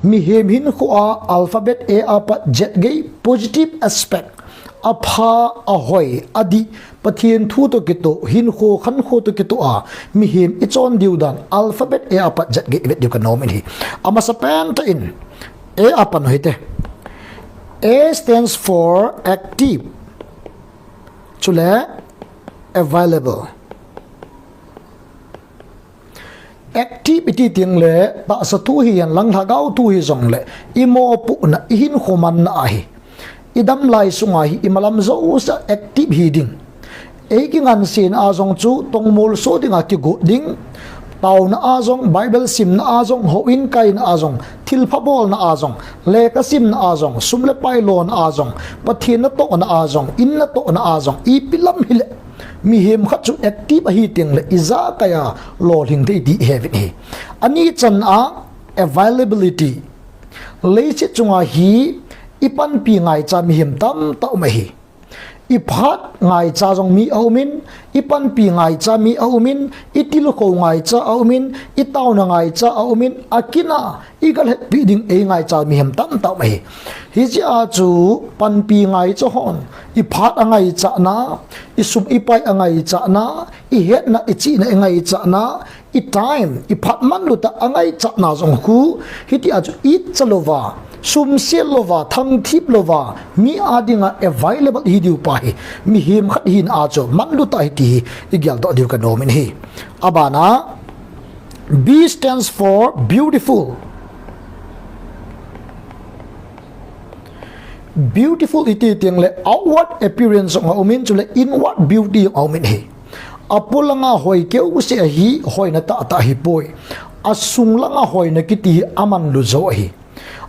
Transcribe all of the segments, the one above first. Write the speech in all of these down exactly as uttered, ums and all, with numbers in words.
Mihem hinkho a alphabet A apat Z gei positive aspect, apha, ahoi, adih, Pathen thu toh kitoh, hinkho khankho toh kitoh a mihem ichon diu dan alphabet A apat Z gei ivet diu kanom in ahi. Amasapen tah in A apat u hite. A stands for active, chule available. Active iti tengle tahsa thu hihen lang lhagao thu hijongle, imopohna, ihinkho manna ahi. Idam lai sunga hi imalam jousea active hiding. Eikingansena a jong chu tongmolso dinga kigot ding. Taona a jong, Bible simna a jong, houin kaina a jong, thilpha bolna a jong, lekha simna a jong, sum le pai lona a jong, Pathen natohna a jong, in natohna a jong, ipi lam hile mihem khat chu active ahi tengle ijakai a lolhing thei ti iheuvin ahi. Ani channa availability. Leiset chunga hi ipanpi ngaicha mihem tamtah um ahi. Iphat ngaicha jong mi aumin, ipanpi ngaicha mi aumin, itilkhou ngaicha aumin, itaona ngaicha aumin, akina igalhetpi ding eingaicha mihem tamtah um ahi. Hijeh a chu panpi ngaicha hon, iphat angaichatna, isum ipai angaichatna, ihetna ichihna ingaichatna, itime, iphat manlutah angaichatna jong khu, hitia chu itcha louva, sumsel louva, thangthip louva, mi a dinga available ihi diu pa hi mihem khat hina a chu manlutah ahi ti hi igeldoh diu kanom in ahi. Abana, B stands for beautiful. Beautiful iti tengle outward appearance jong aumin, chule inward beauty jong aumin ahi. Apolanga hoi keuseh ahi, hoina tahtah ahipoi. Asunglanga hoina kiti hi amanlu jo ahi.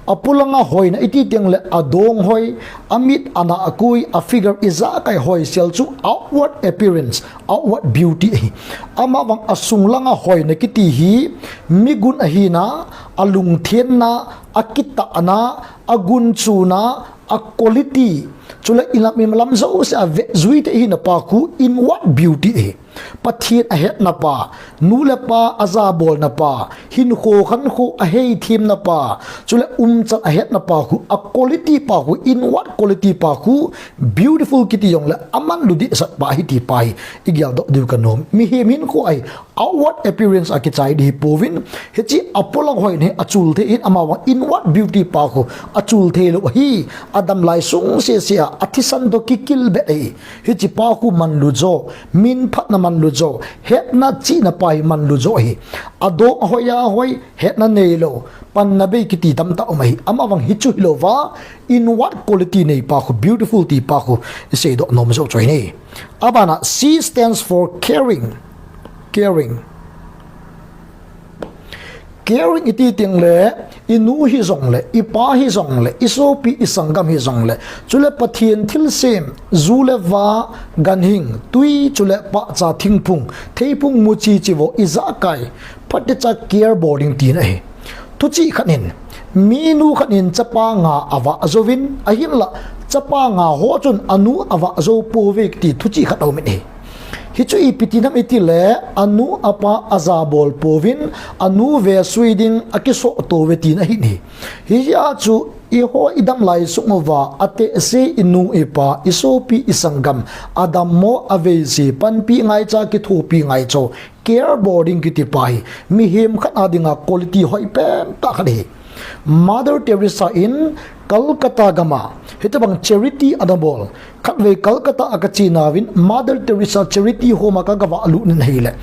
Apolanga hoina iti tengle adong hoi, amit ana akui, afigure ijakai hoisel chu outward appearance, outward beauty ahi. Amavang asunglanga hoina kiti hi migun ahina, alungthenna, akitahna, agunchuna, aquality, chule ilam imalam jousea vetjui thei hina pa khu inward beauty ahi. Pathen ahetna pa, nu le pa ajabolna pa, hinkho khankho aheithemna pa, chule umchan ahetna pa khu, aquality pa khu, inward quality pa khu, beautiful kiti jongle amanlu dehset pa ahi ti pa hi igeldoh diu kanom. Mihem hinkho a hi outward appearance a kichai ding ahipouvin, hiche apolang hoina hi achul thei in, amavang inward beauty pa khu achul theilou ahi. Adam lai sung sese a athisan toh kikilbet ahi. Hiche pa khu manlu jo, min phatna manlu jo, hetna chihna pa hi manlu jo ahi. Adong ahoi ahoi, hetna neilou, panna bei kiti tamtah um ahi. Amavang hichu hilouva, inward quality nei pa khu, beautiful ti pa khu iseidoh nom jou chu ahi. Abana, C stands for caring. Caring. Caring iti tengle, inu hijongle, ipa hijongle, isopi isanggam hijongle, chule Pathen thilsem, ju le va, ganhing, twi, chule pahcha, thingphung, theiphung, muchi, chivo, ijakai, phatecha care bol ding tina ahi. Thuchih khat hin, minu khat hin chapa nga avah jouvin, ahinla, chapa nga ho chun anu avah jou pouve kiti thuchih khat aumin ahi. Hichu ipi tinam itile, anu apa ajabol pouvin, anu vesui ding akisoh touve tina ahin ahi. Hijeh a chu, eiho idam lai sung uva, atehse inu ipa, isopi isanggam, adammo, aveise, panpi ngaicha, kithopi ngaicha, care bol ding kiti pa hi mihem khat a dinga quality hoipen tah khat ahi. Mother Teresa in Calcutta gam a hitobang charity ana bol. Khatvei Calcutta a kache nauvin Mother Teresa Charity Home a kagavah lut in ahile,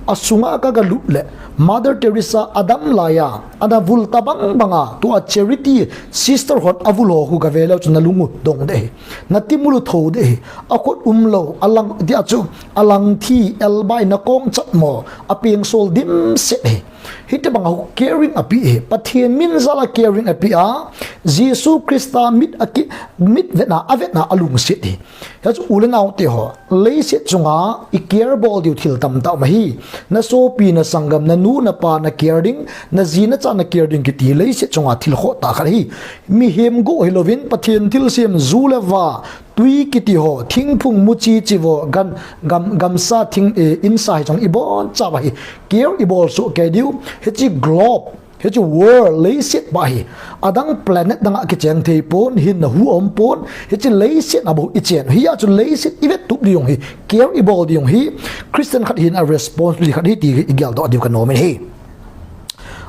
asunga kagalut le, Mother Teresa adam laiya ana vul tobang banga tua charity sister hon avul ho khu gave leu chun nalung u dong ding ahi. Natimul u thou ding ahi. Akhut umlou, alang, tia chu, alangthi, elbai, nakong chatmo, apengsol dimset ahi. Hitobanga caring apeh ahi. Pathen min jal a caring apeh a, Jesu Christa mit aki, mitvetna, avetna alungset ahi. Hichu u le nao teho, leiset chunga icare bol diu thil tamtah um ahi. Nasopi, nasanggam, nanu, napa nacare ding, naji nacha nacare ding kiti leiset chunga thil khohtah khat ahi. Mihem go hilouvin Pathen thilsem, ju le va, twi kiti ho, thingphung, muchi, chivo, gan, gam, gamsa, thing, eh, insa hicheng ibonchauva hi care ibol soh kei diu. Hiche globe, Hiche world, leiset pa hi adang planet dang a kicheng thei pon, hinna hu aum pon, hiche leiset a bou i chen. Hia chu leiset i vettup ding hi, care i bol ding hi, Christian khat hina responsibility khat hi ti hi i geldoh diu ka nom in ahi.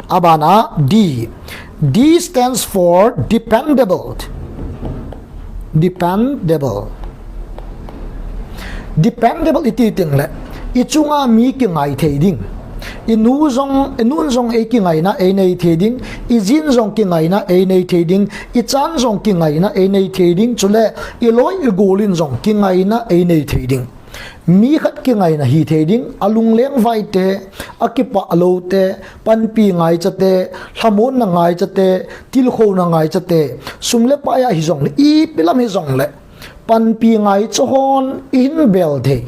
Abana D. D stands for dependable. Dependable. Dependable i ti teng le, i chunga mi kingai thei ding. I nu jong, i nun jong ei kingaina ei nei thei ding. I jin jong kingaina ei nei thei ding. I chan jong kingaina ei nei thei ding. Chule, i loi i gol in jong kingaina ei nei thei ding. Mi khat kingaina hi thei ding, a lungleng vai te, a kipah lou te, panpi ngaicha te, lhamonna ngaicha te, tilkhouna ngaicha te, sum le pai a hi jong le, ipi lam hi jong le, panpi ngaicha hon i hin bel thei.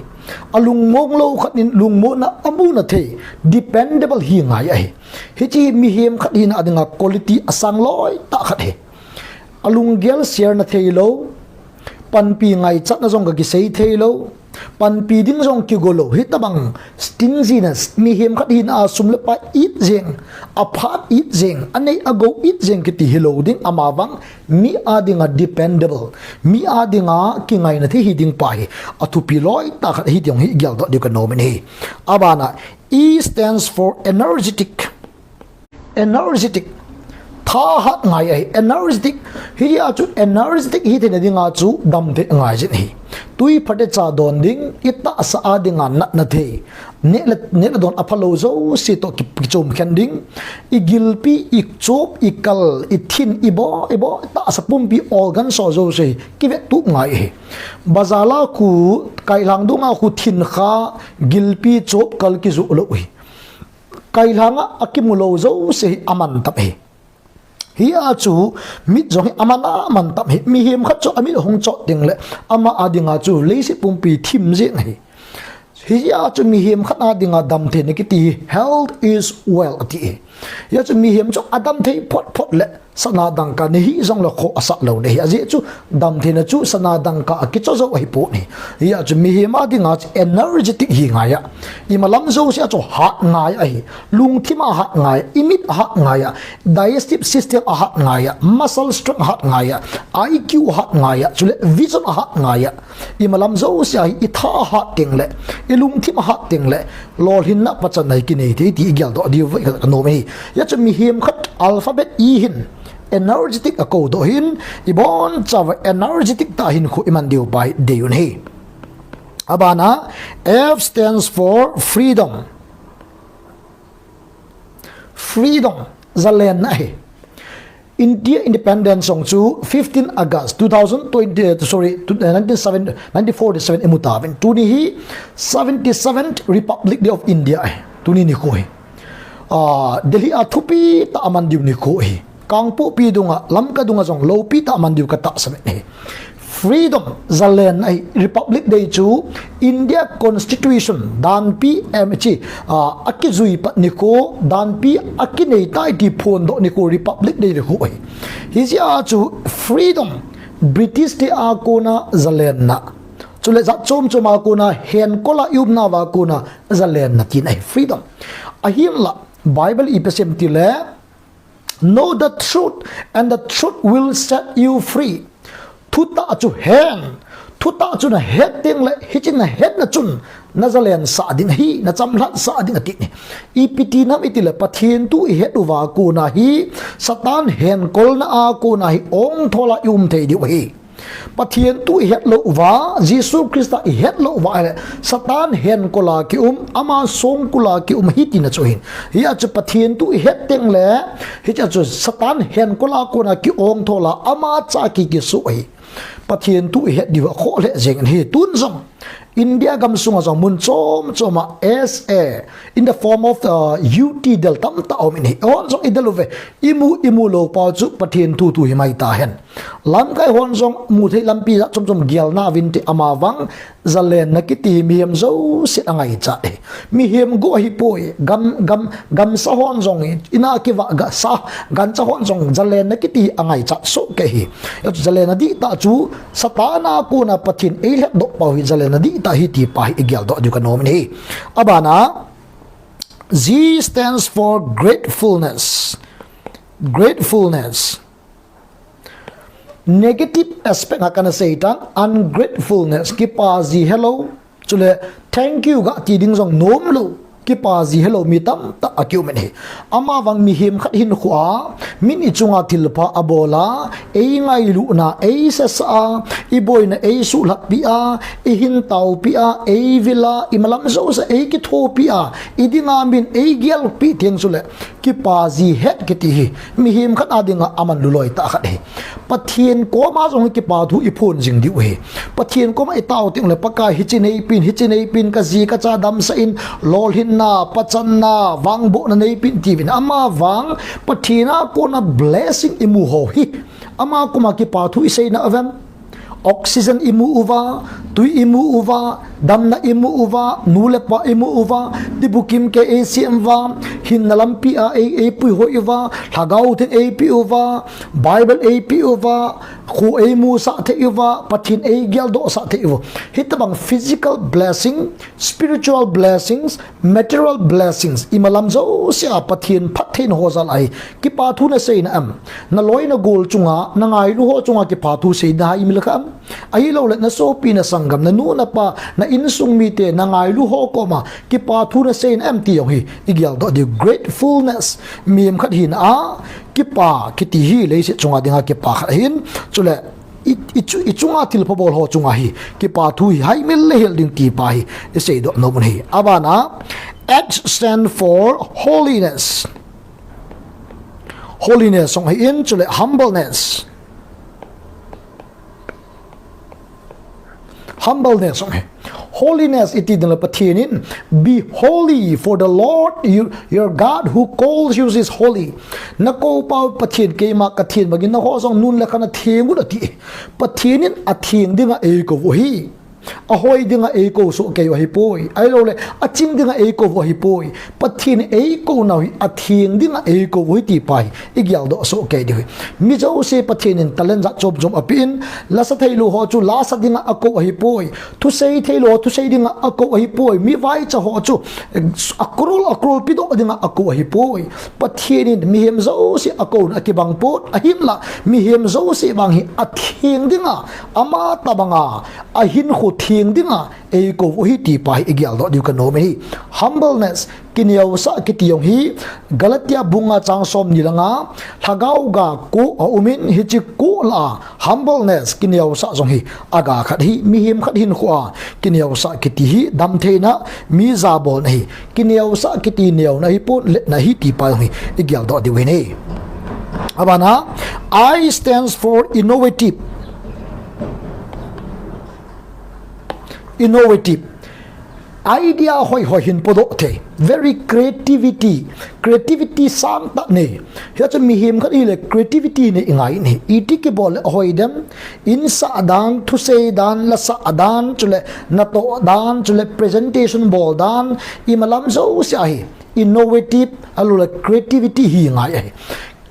A lungmong lou khat in lungmonna a muna thei, dependable hi ngai ahi. Hiche hi mihem khat hina a dinga quality a sang loi tah khat ahi. A lunggel share na thei lou, panpi ngaichatna jong ka kisei thei lou, panpi ding jong kigo lou, hitabang stinginess, mihem khat hina a sum le pai it jeng, a phat it jeng, a nei a gou it jeng kiti hi lou ding, ama vang mi a dinga dependable, mi a dinga kingaina thei hi ding pa hi, a thupi loi tah khat hi ti jong hi i geldoh diu ka nom in ahi. Abana, E stands for energetic. Energetic. Thahat ngai ahi. Energetic. Hia chu energetic hi theina dinga chu damthei ngai jin ahi. Tui phatecha don ding, i tahsa a dinga natna thei. Neh le, neh le don a phalou jouse toh ki, kichom khen ding. I gilpi, i chop, i kal, i thin, i bo, i bo, tahsa pumpi organ so jouse hi kivettup ngai ahi. Bazar a khu, kailhang dunga khu thin kha, gilpi, chop, kal kijoh lou ahi. Kailhang a, a kimu lou jouse hi a man tam ahi. Hia chu mit jong hi a man a man tam ahi. Mihem khat chu a mit hung chot teng le, ama a dinga chu leiset pumpi thim jeng ahi. Hia chu mihem khat a dinga damtheina kiti hi, health is wealth ati ahi. Hia chu mihem chu a damthei phot phot le, sana dangka nei hi jong le kho a sah lou le hi. Ajeh chu damtheina chu sana dangka a kicho jou ahi pon ahi. Hia chu mihem a dinga chu energetic hi ngai a. Imalam jouse a chu hat ngai ahi. Lungthim a hat ngai, i mit a hat ngai a, digestive system a hat ngai a, muscle strength a hat ngai a, I Q a hat ngai a, chule vision a hat ngai a. Imalam jouse a hi i tha a hat teng le, i lungthim a hat teng le, lolhinna pachatna hi kinei thei ti i geldoh diu ka nom ahi. Hia chu mihem khat alphabet E hin, energetic a kodoh hin, i bonchauva energetic tah hinkho i man diu pa hi deiyu ahi. Abana, F stands for freedom. Freedom, zalenna ahi. India independence jong chu fifteen August two thousand twenty, sorry, two, eh, nineteen seventy, nineteen forty-seven i mu tauvin. Tuni hi seventy-seventh Republic Day of India ahi. Tuni nikho hi. Ah, Delhi a thupi tah a man diu nikho ahi. Kangpokpi dunga, Lamka dunga jong loupi tah a man diu ka tahsan ahi. Freedom, zalenna ahi. Republic Day chu India Constitution, danpi em chi, ah, a kijui pat nikho, danpi a kinei tai ti phondoh nikho, Republic Day nikho ahi. Hijeh a chu freedom, British te a kona zalenna. Chule jat chom chom a kona henkol a i umnauva kona zalenna tina ahi, freedom. Ahinla, Bible ipi asei em tile, Know the truth, and the truth will set you free. Thutah chu hen. Thutah chu na het teng le, hiche na hetna chun, na zalensah ding ahi, na chamlhatsah ding ati ahi. Ipi ti nam iti le, Pathen thu i het uva kona hi, Satan henkolna a kona hi, ongthol a i um thei diu ahi. Pathen thu i het lou uva, Jesu Christa i het lou uva ahile, Satan henkol a ki um, ama songkul a ki um ahi tina chu ahin. Hia chu Pathen thu i het teng le, hiche chu Satan henkol a kona ki ongthol a, ama cha ki kisoh ahi. Pathen thu i het diu a khoh lheh jeng in ahi. Tun jong, India gam sunga jong mun chom chom a S A, in the form of, uh, U T del tamtah um in ahi. Hon jong i del uve, i mu, i mu lou pau chu Pathen thu thu hi mai tahen. Lamkai hon jong mu thei lampi jat chom chom gelna uvin te ama vang zalenna kiti mihem jouse a ngaichat ahi. Mihem go ahi poi, gam, gam, gamsa hon jong in a kivah gasa, gancha hon jong zalenna kiti a ngaichat soh kei ahi. Hia chu zalenna dihtah chu Satan a kona Pathen ei lhepdoh pau hi zalenna dihtah ahi ti pa hi i geldoh diu ka nom in ahi. Abana, G stands for gratefulness. Gratefulness. Negative aspect a kana sei tang, ungratefulness, kipa ji helou. Chule, thank you ga ti ding jong nom lou, kipa ji helou mi tamtah akium in ahi. Amavang mihem khat hinkhoa, min ichunga thilpha abol a, ei ngailutna, ei sesa a, iboina ei suhlhap pi a, ihin taopi a, ei vil a, imalam jouse ei kithopi a, idinga min ei gelpi teng chule, kipa ji het kiti hi, mihem khat a dinga aman luloi tah khat ahi. Pathen koma jong kipa thu iphon jing diu ahi. Pathen koma itao teng le Pakai hiche neipin, hiche neipin, kaji kacha damsah in, lolhinna, pachanna, vangbohna neipin tiuvin. Amavang, Pathen a kona blessing imu ho hi. Ama koma kipa thu isei na uvem. Oxygen imu uva, tui imu uva, damna imu uva, nu le pa imu uva, tibukim kei eisem uva, hinna lampi a ei, eipui hoi uva, Lhagao Theng eipe uva, Bible eipe uva, kho eimusah thei uva, Pathen eigeldohsah thei uva. Hitobang physical blessing, spiritual blessings, material blessings, imalam jouse a Pathen phattheina ho jal ahi. Kipa thu nasei na em? Naloi nagol chunga, nangailu ho chunga kipa thu sei na haimil kha em? Ahilouleh nasopi, nasanggam, nanu, napa, na insung mite, nangailu ho koma kipa thu nasei na em ti jong hi igeldoh diu. Gratefulness, mihem khat hina a kipa kiti hi leiset chunga dinga kipa khat ahin, chule i, i, chu, ichunga thilpha bol ho chunga hi kipa thu hi haimil le hel ding ti pa hi iseidoh nom u ahi. Abana, H stand for holiness. Holiness jong ahin, chule humbleness. Humbleness jong ahi. Holiness iti ding le Pathen in, "Be holy, for the Lord you, your God who calls you is holy." Nakou pau Pathen, keima katheng bangin naho jong nun le khan atheng un ati. Pathen in atheng dinga eikou u ahi. Ahoi dinga eikou soh kei u ahipoi. Ahilouleh, aching dinga eikou u ahipoi. Pathen eikou nau hi atheng dinga eikou u ahi ti pa hi igeldoh soh kei diu ahi. Mi jouse Pathen in talent jat chom chom apen, lasa theilou ho chu lasa dinga akou ahipoi. Thusei theilou ho thusei dinga akou ahipoi. Mi vaicha ho chu, eh, a crore, a crore pedoh dinga akou ahipoi. Pathen in mihem jouse akouna akibang pon, ahinlah mihem jouse vang hi atheng dinga, ama tobanga ahinkho theng dinga eikou u ahi ti pa hi igeldoh diu kanom ahi. Humbleness, kineosah kiti jong hi Galatia bung nga chang somni le nga, Lhagao ga ko aumin, hiche ko lah a humbleness, kineosah jong hi aga khat ahi. Mihem khat hinkhoa kineosah kiti hi damtheina, mi jabolna ahi. Kineosah kiti neona ahipon, letna ahi ti pa jong hi igeldoh diu ahi. Abana, I stands for innovative. Innovative. Idea hoi hoi hin podoh thei. Very creativity. Creativity sangtah nei. Hiche mihem khat hile creativity nei ingai in ahi. Iti kibol le ahoi dem. Insah dan, thusei dan, lasah dan, chule natoh dan, chule presentation bol dan, imalam jouse a hi innovative, ahilouleh creativity hi ngai ahi.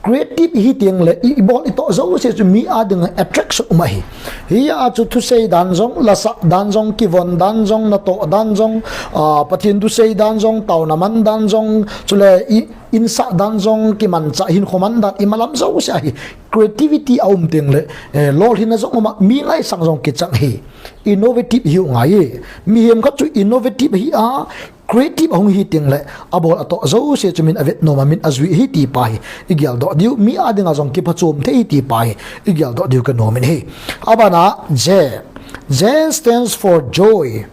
Creative ihi teng le, i, ibol itoh jouse chu mi a dinga attraction um ahi. Hia chu thusei dan jong, lasah dan jong, kivon dan jong, natoh dan jong, ah, Pathen thusei dan jong, taona man dan jong, chule i, insah dan jong, kimanchah hinkho man dan, imalam jouse a hi creativity aum teng le, eh, lolhinna jong um a, mi ngaisang jong kichang ahi. Innovative ihiu ngai e. Mihem khat chu innovative ahi a, creative ahung hi teng le, abol atoh jouse chu min avet nom a, min ajui ahi ti pa hi igeldoh diu, mi a dinga jong kiphachom thei ahi ti pa hi igeldoh diu kanom in ahi. Abana, J. J stands for joy.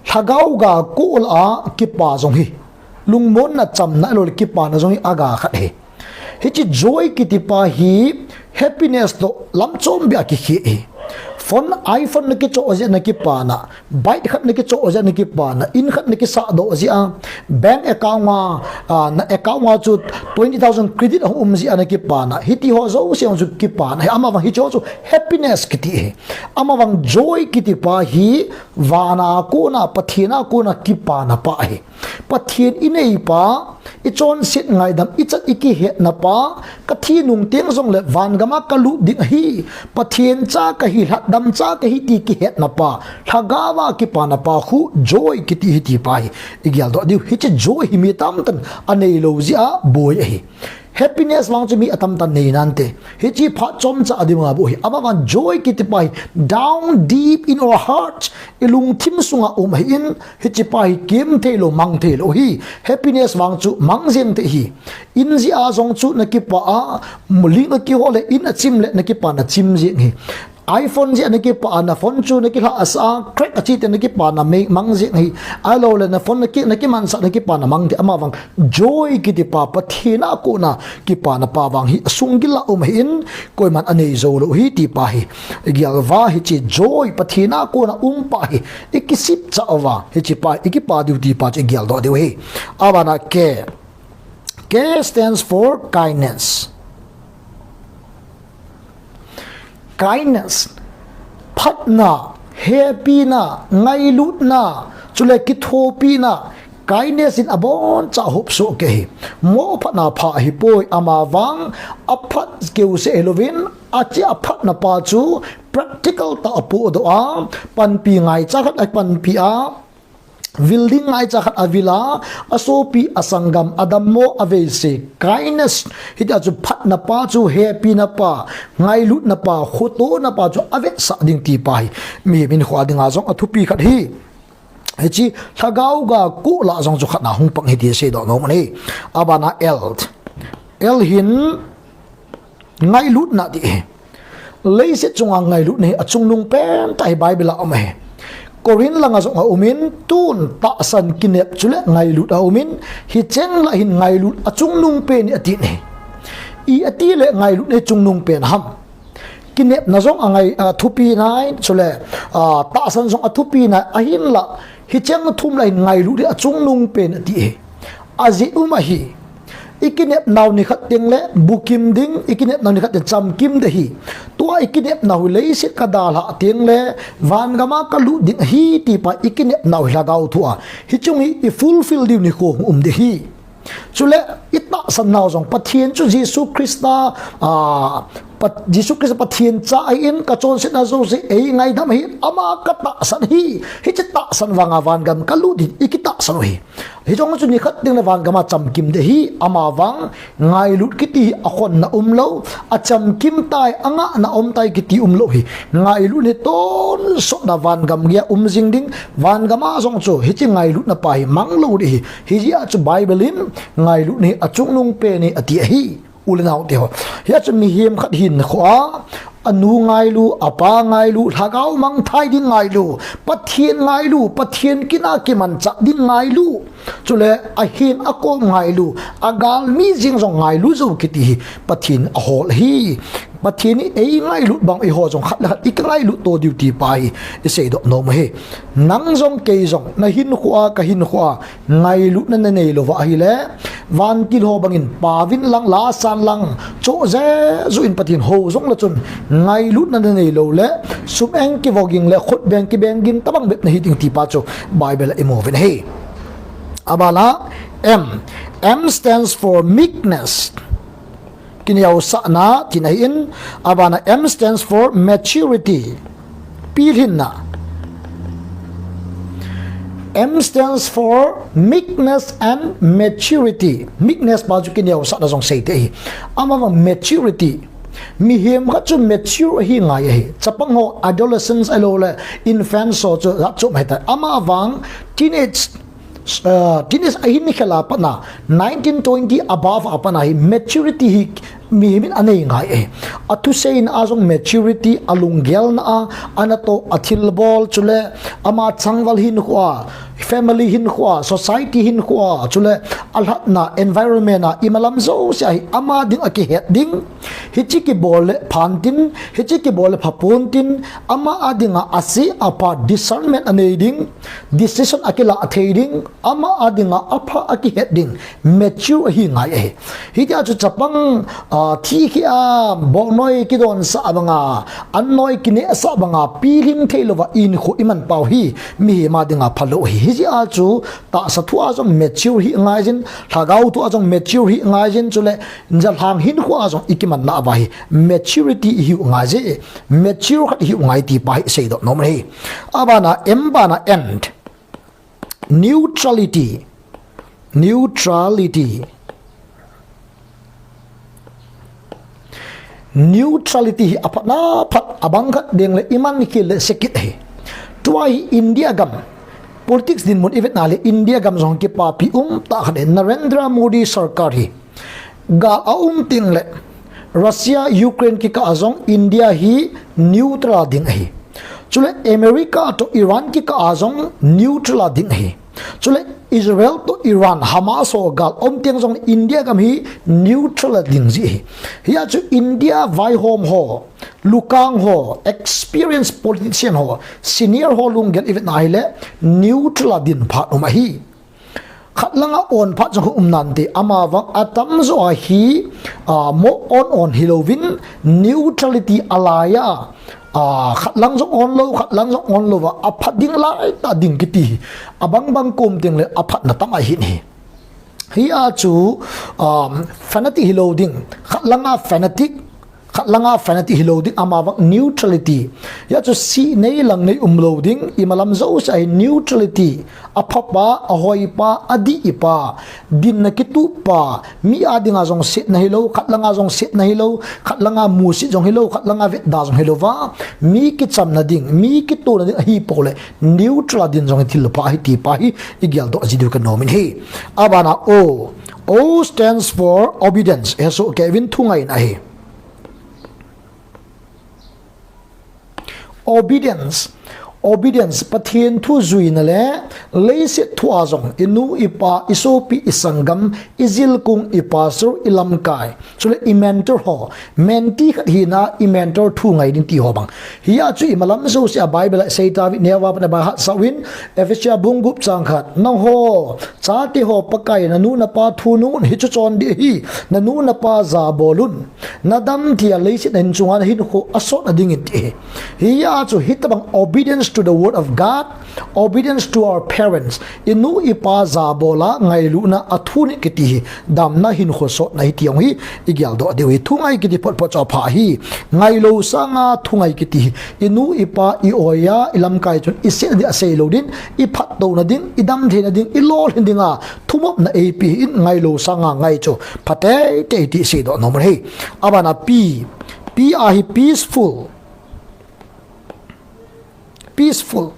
Lhagao ga ko lah a kipa jong hi, lungmonna, chamna, ahilouleh kipana jong hi aga khat ahi. Hiche joy kiti pa hi happiness toh lamchom beh a kikhel ahi. Phone, iPhone nakichoh jeh a nakipana, bike khat nakichoh jeh a nakipana, in khat nakisahdoh jeh a, bank account a, ah, na account a chu twenty thousand credit ahung um jeh a nakipana, hiti ho jouse jong chu kipana ahi. Amavang hiche ho chu happiness kiti ahi. Amavang joy kiti pa hi vana kona, Pathen a kona kipana pa ahi. Pathen inei pa, ichonset ngaidam, ichan ikihetna pa, kathi nung teng jongle vangam a kalut ding ahi, Pathen cha kahi, lhatdam cha kahi ti kihetna pa, lhagao a kipana pa khu joy kiti ahi ti pa hi igeldoh diu. Hiche joy hi mi tamtah in aneilou jeh a boi ahi. Happiness vang chu mi atam tan nei nante. Hiche phat chomcha a ding a bu hi. Ama vang joy kiti pa hi down deep in our hearts. I lungthim sunga um ahin, hiche pa hi kem thei lou, mang thei lou hi. Happiness vang chu mang jeng thei hi. In jeh a jong chu na kipa a, muling a kihol le in a chim le na kipa na chim jeng hi. iPhone jeh a na kipa a, na phone chu na kilha asa a, crack a chi te na kipa na mang jeng hi. Ahilou le na phone na ki, na kimansah na kipa na mang thei. Ama vang joy kiti pa Pathen a kona kipa na pa vang hi asung gil a um ahin, koiman anei jou lou hi ti pa hi. I gel uva hiche joy Pathen a kona um pa hi i kisip cha uva, hiche pa i kipa diu ti pa chu i gel doh diu hi. Abana K. K stands for kindness. Kindness, phatna, hepina, ngailutna, chule kithopina, kindness in abon cha hop soh kei hi. Mo phatna pha hi poi, ama vang aphat keu se louvin, ache aphatna pa chu practical tah a podoh a, panpi ngaicha khat a panpi a, vil ding ngaicha khat a vil a, asopi, asanggam, adammo, aveise, kindness. Hitia chu phatna pa chu, hepina pa, ngailutna pa, khotona pa chu avetsah ding ti pa hi mihem hinkho a dinga jong athupi khat hi. Hiche lhagao ga kola jong chu khatna hung pang hi ti seidoh nom ahi. Abana L. L hin ngailutna ti hi. Leiset chunga ngailutna hi achungnung pen tah hi Bible a um ahi. Corinth langa jong aumin, tun tahsan, kinep chule ngailut aumin, hicheng lah hin ngailut achungnung pen hi atin ahi. I ati le ngailutna hi chungnung pen ham? Kinepna jong angai, athupi nai, chule, a, tahsan jong athupi nai, ahinlah hicheng thum lah hin ngailut hi achungnung pen ati ahi. Ajeh um ahi. I kinep nau nikhat teng le bukim ding, i kinep nau nikhat teng chamkim ding ahi. Tua i kinep nau hi leiset kadalhah teng le vangam a kalut ding ahi ti pa i kinep nau hi lhagao thu a, hiche hi i fulfill diu nikho hung um ding ahi. Chule i tahsan nau jong Pathen chu Jesu Christa, a, Pat-, Jesu Christa Pathen cha ahin, kachonsetna jouse eingaidam ahi, ama katahsan ahi. Hiche tahsan vanga vangam kalut ding i kitahsan u ahi. Hiche jong chu nikhat teng le vangam a chamkim ding ahi, ama vang ngailut kiti hi akhonna umlou, achamkim tai, angahna um tai kiti umlou hi. Ngailutna hi tonsot na vangam geiya um jing ding, vangam a jong chu hiche ngailutna pa hi manglou ding ahi. Hijeh a chu Bible in ngailutna hi achungnung pen hi ati ahi. U le nao teho. Hia chu mihem khat hinkho a, anu ngailu, apa ngailu, lhagao mangthai ding ngailu, Pathen ngailu, Pathen kin a kimanchah ding ngailu. Chule ahin akom ngailu, agalmi jeng jong ngailu jou kiti hi Pathen ahol ahi. Pathen in eingailut bang eiho jong khat le khat ikingailut to diu ti pa hi iseidoh nom u ahi. Nang jong kei jong, na hinkho a, ka hinkho a, ngailutna na neilou va ahile, vantil ho bangin pavin lang, lasan lang, choh jeju in Pathen hou jong le chun, ngailutna na neilou le, sum eng kivoging le, khut beng kibeng gin tabang bep nahi ding ti pa chu Bible a imu uvin ahi. Abana M. M stands for meekness. Kineosahna tina ahin, abana M stands for maturity. Pilhinna. M stands for meekness and maturity. Meekness pa chu kineosahna jong seithei ahi. Amavang maturity. Mihem khat chu mature ahi ngai ahi. Chapang ho adolescence ahilou le infants ho chu jat chom ahitai. Amavang teenage, uh, teenage ahin khel a pat na, nineteen twenty above a pat na hi maturity hi mihem in anei ngai e. Athuseina a jong maturity, alunggelna a, anatoh a thilbol, chule ama changval hinkho a, family hinkho a, society hinkho a, chule alhatna environment a, imalam jouse a hi ama ding a kihet ding. Hiche kibol le phan tin, hiche kibol le phapon tin, ama a dinga ase apa discernment anei ding, decision akilah thei ding, ama a dinga apha akihet ding, mature ahi ngai ahi. Hitia chu chapang, ah, thi khi a, bongnoi kidonsah banga, annoi kinehsah banga, pilhing theilouva hinkho iman pau hi, mihem a dinga phalou ahi. Hijeh a chu, tahsa thu a jong mature hi ngaijin, lhagao thu a jong mature hi ngaijin, chule, jalhang hinkho a jong ikimanna uva hi, maturity ihiu ngaije, mature khat ihiu ngai ti pa hi iseidoh nom ahi. Abana, M bana, N. Neutrality. Neutrality. Neutrality hi aphatna phat abang khat ding le iman khel le sekit ahi. Tua hi India gam politics dinmun ivetna le India gam jong kipapi umtah khat e. Narendra Modi sarkar hi gal aum teng le Russia Ukraine kikah a jong India hi neutral a ding ahi. Chule America to Iran kikah a jong neutral a ding ahi. Chule Israel to Iran, Hamas ho gal um teng jong India gam hi neutral a ding ji ahi. Hia chu India vaihom ho, lukang ho, experienced politician ho, senior ho lunggel ivetna hile neutral a din phat um ahi. Khat langa on phat jong um nante, amavang atamjo a hi, ah, mo on on hilouvin neutrality alai a, ah, khat lang jong on lou, khat lang jong on lou va, aphat ding lai ta ding kiti hi. Abang bang kom teng le aphatna tam ahin ahi. Hia chu, um, fanatic hilou ding, khat langa fanatic, khat langa fanatic hilou ding, amavang neutrality. Hia chu si nei lang nei umlou ding, imalam jouse a hi neutrality. Aphapa, ahoipa, adihpa, dinna kituhpa, mi a dinga jong setna hilou, khat langa jong setna hilou, khat langa musit jong hilou, khat langa vetda jong hilou va, mi kichamna ding, mi kitona ding ahi pole, neutral a din jong hi thil pha ahi ti pa hi igeldoh ji diu kanom in ahi. Abana O, O stands for obedience. Hiche soh kei uvin thungai na ahi. Obedience. Obedience, Pathen thu juina le leiset thu a jong, inu, ipa, isopi, isanggam, ijilkung, ipastor, ilamkai. Chule imentor ho, mentee khat hina, imentor thungai ding ti ho bang. Hia chu imalam jouse a Bible a seita vi, neo va pat na ba hat sa uvin, Ephesia bung gup chang khat. Nangho, chate ho Pakai, nanu napa thu nungun, hichu chondih ahi, nanu napa jabolun. Nadam thei a leiset a hin chunga nahinkho asotna dingin ti ahi. Hia chu hitabang obedience to the word of God, obedience to our parents. Inu ipa jabola ngailutna a thunit kiti hi damna hinkho sotna ahi ti jong hi igeldoh diu ahi. Thungai kiti photphot chu apha ahi. Ngailou sanga thungai kiti hi inu ipa i-oi a ilamkai chun isetna ding asei lou ding, iphattouna ding, idam theina ding, ilolhin dinga thumopna eipe in ngailou sanga ngai chu pha teitei ti seidoh nom ahi. Abana P, P a hi peaceful. Peaceful.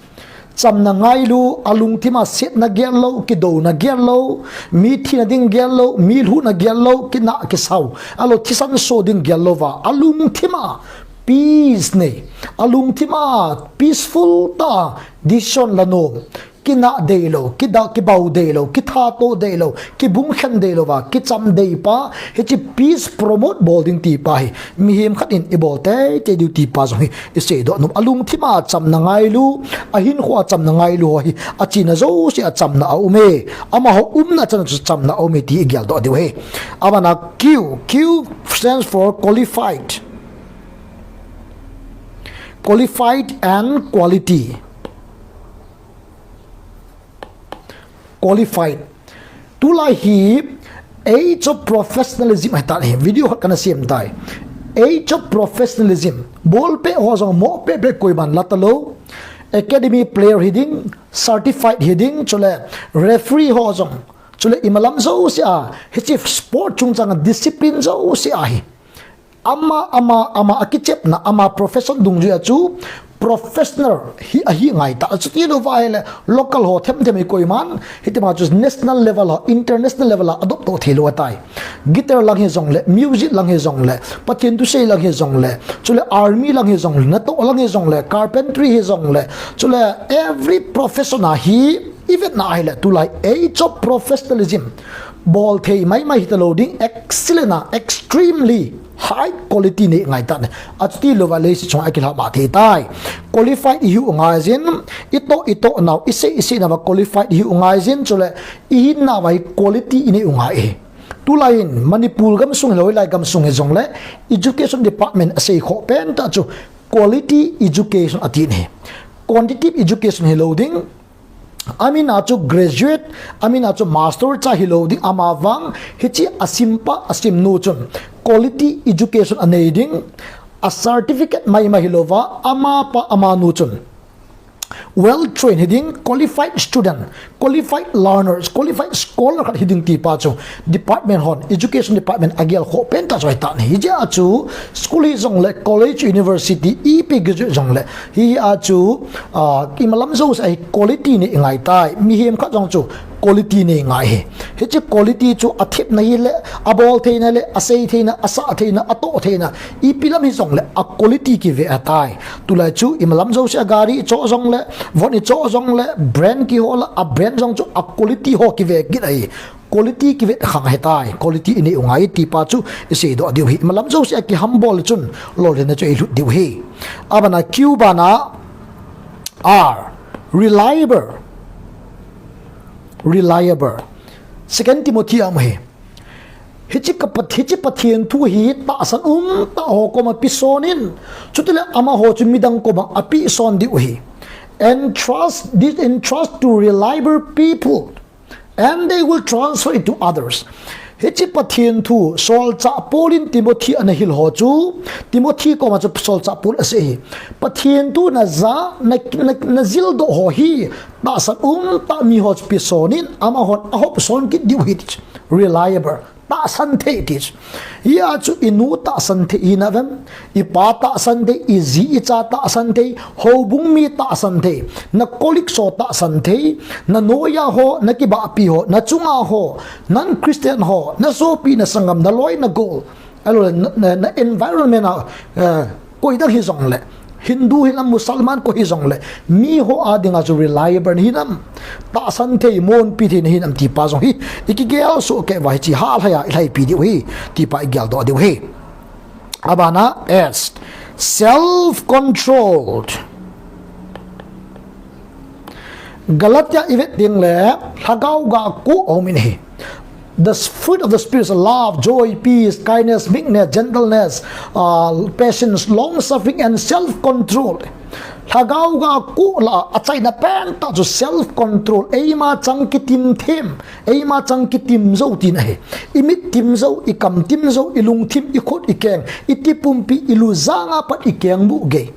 Chamna ngailu, alungthima setna gellou, kidouna gellou, mi thina ding gellou, mi lhuhna gellou, kinah kisau, alou thisan so ding gellou va, alungthima peace nei, alungthima peaceful ta decision la nom. Kinah deilou, kida, kibau deilou, kithato deilou, kibungkhen deilou va, kicham deipa, hiche peace promote bol ding tipa hi mihem khat in ibol teitei diu tipa jong hi iseidoh nom. Alungthima chamna ngailu, ahinkhoa chamna ngailu ho hi achena jousea chamna aume. Amaho umna chan chu chamna aume ti igeldoh diu ahi. Abana Q, Q stands for qualified. Qualified and quality. Qualified. Tulai hi age of professionalism ahitan ahi. Video khat kana sem tai. Age of professionalism. Bolpeh ho jong mohpeh peh koiman la talou. Academy player hiding, certified hiding, chule referee ho jong, chule imalam jousea, hiche sport chungchanga discipline jousea hi ama, ama, ama akichepna, ama profession dungjuia chu professional hi ahi ngaita. Achuti louva ahile local ho themthem hi koiman hitima chu national level ho, international level a adopto theilou ahitai. Guitar lang hijongle, music lang hijongle, Pathen thusei lang hijongle, chule army lang hijongle, natoh lang hijongle, carpentry hijongle, chule every profession a hi ivetna ahile tulai age of professionalism bolthei maimai hitalou ding, excellent a, extremely high quality nei ngaita ne. Achuti louva leiset chunga kilhama theitai. Qualified ihiu ngaijin, itoh itohnau, isei iseinauva qualified ihiu ngaijin, chule ihinnauva hi quality ineiu ngai ahi. Tulai in Manipur gamsung hilou, hoilai gamsung hijongle, education department aseikhoh pentah chu quality education atin ahi. Quantitative education hilou ding, amina chu graduate, amina chu master cha hilou ding, amavang hiche asimpa asimnu chun quality education anei ding, a certificate maimai hilouva, amapa amanu chun well trained hiding, qualified student, qualified learners, qualified scholar khat hiding tipa chu department hon, education department agel khoh pen tah chu ahitan ahi. Hijeh a chu school hijongle, college, university, ipi graduate jongle, hia chu, ah, imalam jousea hi quality nei ngai tai. Mihem khat jong chu quality nei ngai ahi. Hiche quality chu athepna hile, abol theina le, asei theina, asah theina, atoh theina, ipi lam hijongle a quality kive ahitai. Tulai chu imalam jousea gari ichoh jongle, von ichoh jongle, brand kihola, a brand jong chu a quality ho kive kit ahi. Quality kive khang ahitai. Quality inei u ngai tipa chu iseidoh diu ahi. Imalam jousea kihambol chun lolhinna chu eilut diu ahi. Abana Q bana R, reliable. Reliable. Second Timothy a um ahi. Hiche ka Pat-, hiche Pathen thu hi tahsan umtah ho koma peson in, chutile amaho chu midang koma apehson diu ahi. Entrust this, entrust to reliable people, and they will transfer it to others. Hiche Pathen thu solchah Paul in Timothy ana hil ho chu, Timothy koma chu solchah Paul asei ahi. Pathen thu naja, na, na, najildoh ho hi tahsan umtah miho chu peson in, amahon ahopson kit diu ahi ti chu. Reliable, tahsan thei ti chu. Hia chu inu tahsan thei hina vem, ipa tahsan thei, iji icha tahsan thei, houbung mi tahsan thei, na colleague ho tahsan thei, nanoiya ho, nakibahpi ho, nachunga ho, non-Christian ho, nasopi, nasanggam, naloi, nagol, ahilou le na, na, na environment a, eh, koi dang hijongle, Hindu hinam, Musalman koi hijongle, miho a dinga chu reliable nahinam, tahsan thei, monpi thei nahinam tipa jong hi ikigel soh kei uva hiche halhai a ilhaipi diu ahi, tipa igeldoh diu ahi. Abana S, self-controlled. Galatia ivet dingle, lhagao ga ko aumin ahi. The fruit of the Spirit is love, joy, peace, kindness, meekness, gentleness, uh, patience, long-suffering, and self-control. Lhagao ga ko lah a achaina pentah chu self-control, eima chang kitim them, eima chang kitim jou tina ahi. Imit tim jou, ikam tim jou, ilungthim, ikhut, ikeng, itipumpi, ilu janga pat ikeng buh gei.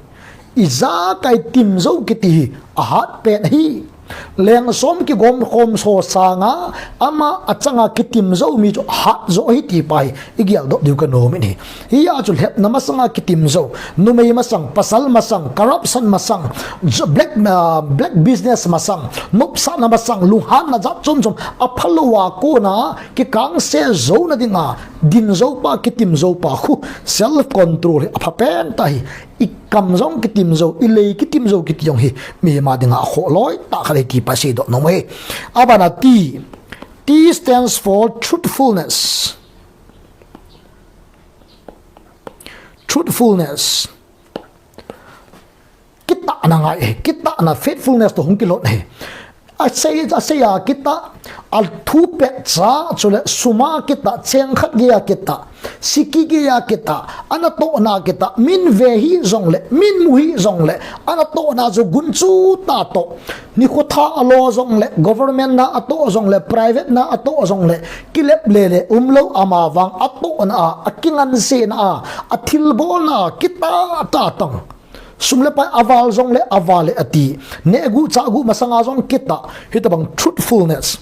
Ijakai tim jou kiti hi ahat pen ahi. Leng som kigom khom ho sanga ama achanga kitim jou mi chu ahat jo ahi tipa hi igeldoh diu kanom in ahi. Hia chu lhepna masanga kitim jou, numei masang, pasal masang, corruption masang, black, uh, black business masang, nopsahna masang, lunghanna jat chom chom, aphalou a kona kikangse jouna dinga din joupa, kitim joupa khu self control hi apha pentah ahi. Ikam jong kitim jou, ilei kitim jou kiti jong hi mihem a dinga akhoh loi tah khat ahi tipa seidoh nom ahi. Abana T, T stands for truthfulness. Truthfulness. Kitahna ngai ahi, kitahna, faithfulness toh hung kilhon ahi. Asei, asei a kitah, athu petcha, chule sum a kitah, cheng khat geiya kitah, siki geiya kitah, anatohna kitah, min ve hijongle, min mu hijongle, anatohna chu gunchu tah toh. Nikho tha alo jongle, government na atoh jongle, private na atoh jongle, kilep lele umlou, amavang atohna a, akingansena a, athilbolna a, kitah tah tang. Sum le pai aval jongle aval e ati. Nehguh chahguh masanga jong kitah. Hitobang truthfulness.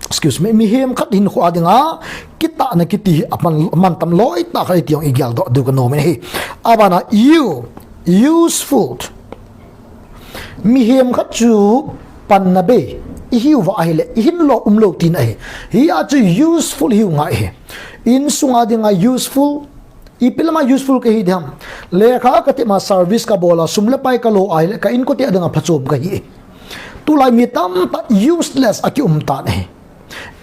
Excuse me. Mihem khat hinkho a dinga kitahna kiti hi aman, amantam loi tah khat ahi ti jong igeldoh diu kanom in ahi. Abana U, useful. Mihem khat chu panna bei ihiuva ahile, ihinlo umlou tina ahi. Hia chu useful ihiu ngai ahi. Insunga dinga useful, ipi lama useful kahi diham. Lekha katep a, service kabol a, sum le pai kalo ahile, ka inkote a dinga phachom kahi. Tulai mi tamtah useless akium tan ahi.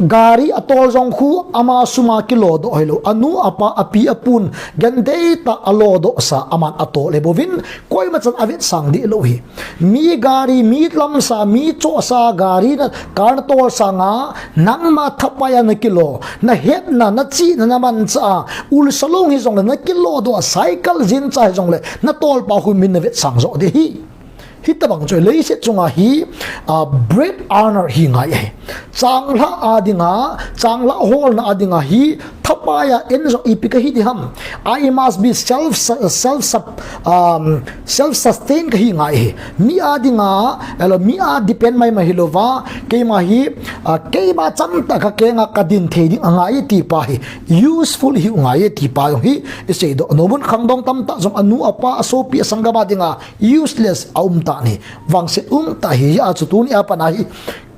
Gari atol jong khu ama sum a kilodoh ahilou, anu apa, api apun genthei tah a lodoh sa aman atol ahi bouvin, koima chan avetsang deh lou ahi. Mi gari, mi lamsa, mi chohsa gari na, car natol sanga, nangma thapai a nakilo, nahetna, nachihna, namanchah a, ulsa long hijongle nakilodoh a, cycle jincha hijongle natolpa khu min navetsang joh ding ahi. Hitobang chu leiset chunga hi, ah, bread earner hi ngai ahi. Changlhah a dinga, changlhah holna a dinga hi Chapa ya en jong ipi kahi ding ham. I must be self, self, um, self sustain kahi ngai hi. Mi a dinga, elo mi a depend mai mai hilouva, keima hi, uh, keima chamtah kakenga kadin thei ding angai ti pa hi. Useful hi ngai ti pa jong hi, isei doh nom un. Khangdong tamtah jong anu apa asopi asanggam a dinga useless aum tan hi. Vangset umtah hi, achu tuni a pat a hi.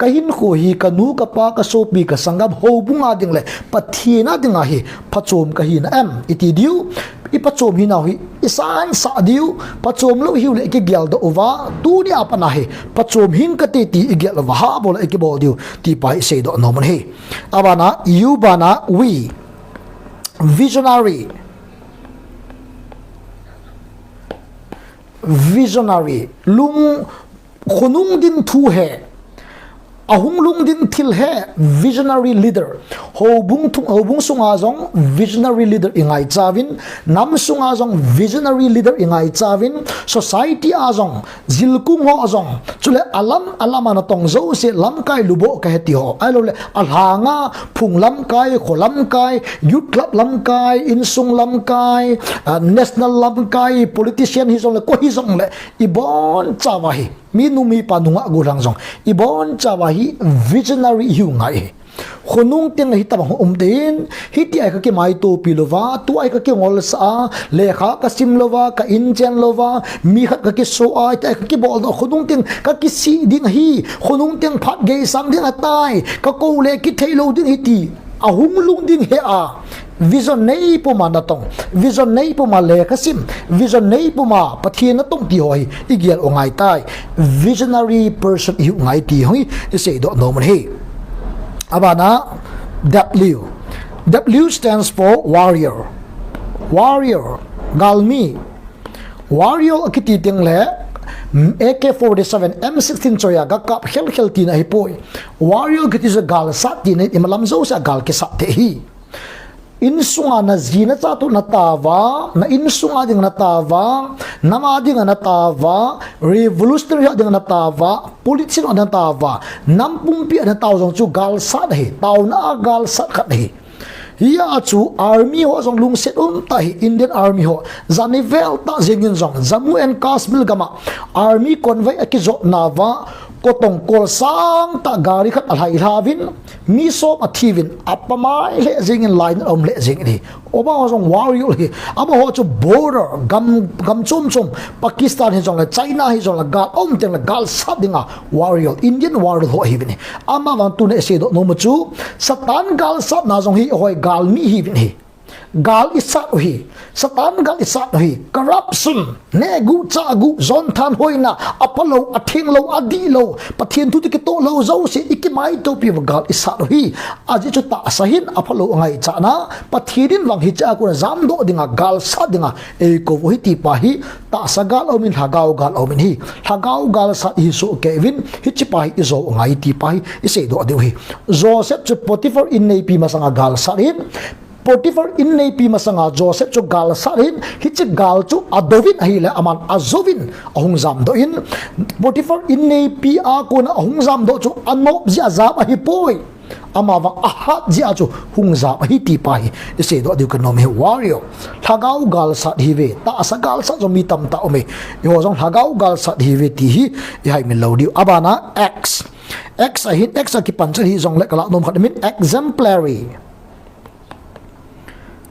Kahinkho hi, kanu, kapa, kasopi, kasanggam, houbung a ding le Pathen a dinga hi phachom kahi na em? Iti diu, iphachom hinau hi isansah diu, phachom lou hiu le ikigel doh uva, tuni a pat a hi phachom hing kate ti igel uva, habol ikibol diu, ti pa hi isei doh nom un hi. Abana, U bana, V. Visionary. Visionary. Lung, khonung ding thu he. Ahung lung ding thil he. Visionary leader. Houbung thung, houbung sunga jong visionary leader ingaichauvin. Nam sunga jong visionary leader ingaichauvin. Society a jong, jilkung ho jong, chule alam alam a natong jouse, lamkai luboh kahe ti ho. Ahilouleh, alhanga, phung lamkai, kho lamkai, youth club lamkai, insung lamkai, ah, national lamkai, politician hijongle, koi hijongle, ibonchauva hi. Minu mipa nungah gollhang jong, ibonchauva hi visionary ihiu ngai hi. Khonung teng le hitabang ho um tein, hitia hi kakimaitopi louva, tua hi kakingolsah a, lekha kasim louva, ka inchen louva, mi khat kakiso a, hitia hi kakibol doh, khonung teng kakisih ding ahi, khonung teng phat geisang ding ahitai, kakou le kithei lou ding ahi ti, ahung lung ding he a, vision nei puma natong, vision nei puma lekha sim, vision nei puma Pathen natong ti ho hi igel u ngaitai. Visionary person ihiu ngai ti ho hi isei doh nom un hi. Abana, W. W stands for warrior. Warrior, galmi. Warrior akiti teng le, A K forty-seven, M sixteen choi a gakap khelkhel tina ahipoi. Warrior kiti chu galsat tina, imalam jouse a gal kisat thei hi. Insunga naji nacha toh nataova, na insunga ding nataova, nam a dinga nataova, revolutionary a dinga nataova, politician a dinga nataova, nam pumpi a nataova jong chu galsat ahi, taona a galsat khat ahi. Hia chu army ho jong lungset umtah hi, Indian Army ho, jani vel tah jengin jong, Jammu and Kashmir gam a army convoy akijotnauva, kotong kolsang tah gari khat alhai lhauvin, mi som athiuvin, apamai lheh jengin, lainat aum lheh jengin ahi. Amaho jong warrior ahi. Amaho chu border, gam, gam chom chom, Pakistan hijongle, China hijongle, gal aum tengle galsat dinga warrior, Indian warrior ho ahiuvin ahi. Amavang tuna isei doh nom u chu, Satan galsatna jong hi, ahoi, galmi ahiuvin ahi. Gal isat u hi, Satan gal isat u hi, corruption, nehguh chahguh, jonthanhoina, aphalou, athenglou, adihlou, Pathen thu toh kitoh lou jouse ikimaitopiuva gal isat u hi. Ajeh chu tahsa hin aphalou angaichatna, Pathen in vang hichea kona jamdoh dinga, galsat dinga eikou u ahi ti pa hi, tahsa gal aumin, lhagao gal aumin ahi. Lhagao galsat ihi sohkei uvin, hiche pa hi ijou u ngai ti pa hi isei doh diu ahi. Joseph chu Potiphar inneipi masanga galsat ahin, Potiphar inneipi masanga Joseph chu galsat ahin, hiche gal chu adouvin ahile, aman ajouvin ahung jamdoh in, Potiphar inneipi a kona ahung jamdoh chu anop jeh a jam ahipoi. Amavang ahat jeh a chu hung jam ahi ti pa hi isei doh diu kanom e. Warrior, lhagao galsat ihiuve. Tahsa galsat jong mi tamtah aume. Eiho jong lhagao galsat ihiuve ti hi ihaimin lou diu. Abana, X. X ahin, X a kipan chan hijongle kalah nom khat aumin, exemplary.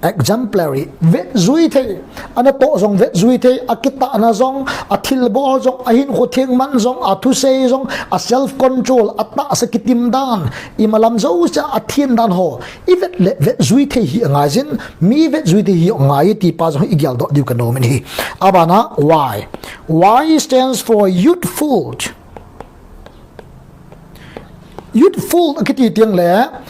Exemplary, vetjui thei, anatoh jong vetjui thei, akitahna jong, athilbol jong, ahinkho theng man jong, athusei jong, a self control, atahsa kitim dan, imalam jousea athen dan ho ivet le vetjui thei hi angaijin, mi vetjui thei hi angai ti pa jong hi igel doh diu kanom in ahi. Abana, Y. Y stands for youthful. Youthful akiti tengle,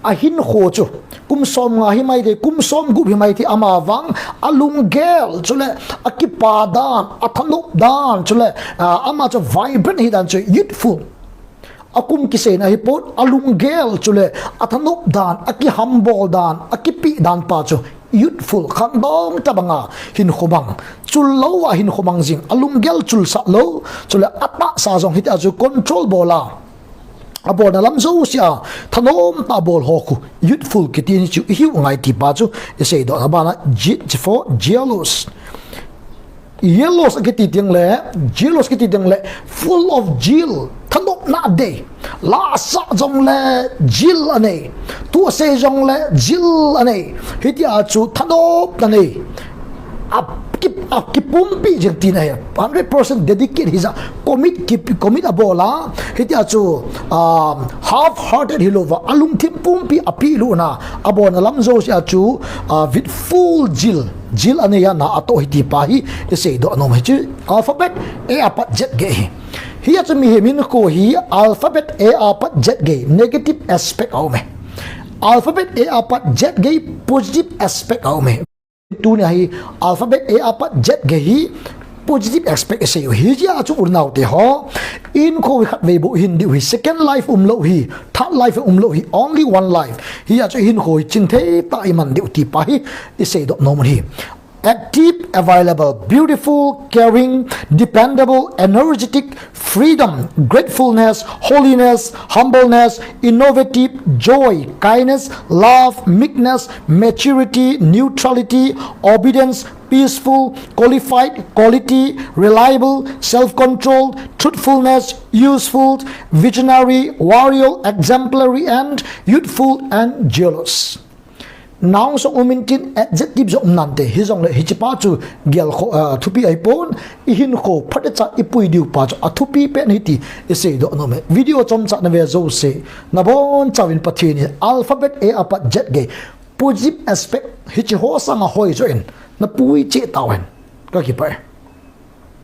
ahinkho chu kum somnga himaithei, kum somgup himaithei, amavang alunggel chule akipa dan, athanop dan chule, ah, ama chu vibrant ahi dan chu youthful. Akum kiseina ahipon, alunggel chule athanop dan, akihambol dan, akipeh dan pa chu youthful, khangdong tabanga hinkho mang, chul louva hinkho mang jing, alunggel chulsah lou, chule atahsa jong hitia chu control bola, Abolna lam jousea thanom tah a bol ho khu youthful kiti ni chu ihiu ngai ti pa chu isei doh na bana, je-, for jealous. Jealous kiti ding le, jealous kiti ding le, full of zeal, thanopna dei. Lasa jong le zeal anei. Tua sei jong le zeal anei. Hitia chu thanopna nei. A ki, a kipumpi jeng tina hi. Hundred percent dedicate hija commit ki, commit abola. Hitia chu, um, half-hearted hilouva, alungthim pumpi api luna, abolna lam jousea chu, uh, with full zeal, zeal anei a na atoh hi ti pa hi isei doh nom hi chu. Alphabet A a pat Z gei hi. Hia chu mihem hinkho hi alphabet A a pat Z gei negative aspect aume. Alphabet A a pat Z gei positive aspect aume. Tunia hi alphabet A a pat Z gei hi positive aspect isei u. Hijeh a chu unaute ho, hinkho hi khatvei bou hin diu hi, second life umlou hi, third life umlou hi, only one life. Hijeh a chu hinkho hi chingthei tah a iman diu ti pa hi isei doh nom u hi. Active, available, beautiful, caring, dependable, energetic, freedom, gratefulness, holiness, humbleness, innovative, joy, kindness, love, meekness, maturity, neutrality, obedience, peaceful, qualified, quality, reliable, self-control, truthfulness, useful, visionary, warrior, exemplary, and youthful and jealous. Noun jong um intin adjective jong um nante, hijongle hiche pa chu gel kho, ah, thupi ahipon, ihinkho phatecha ipui diu pa chu athupi pen ahi ti isei doh nom e. Video chomcha nave jouse, nabonchauvin Pathen in alphabet A a pat Z gei positive aspect hiche ho sanga hoi joh in napui cheh tauhen. Kakipah e.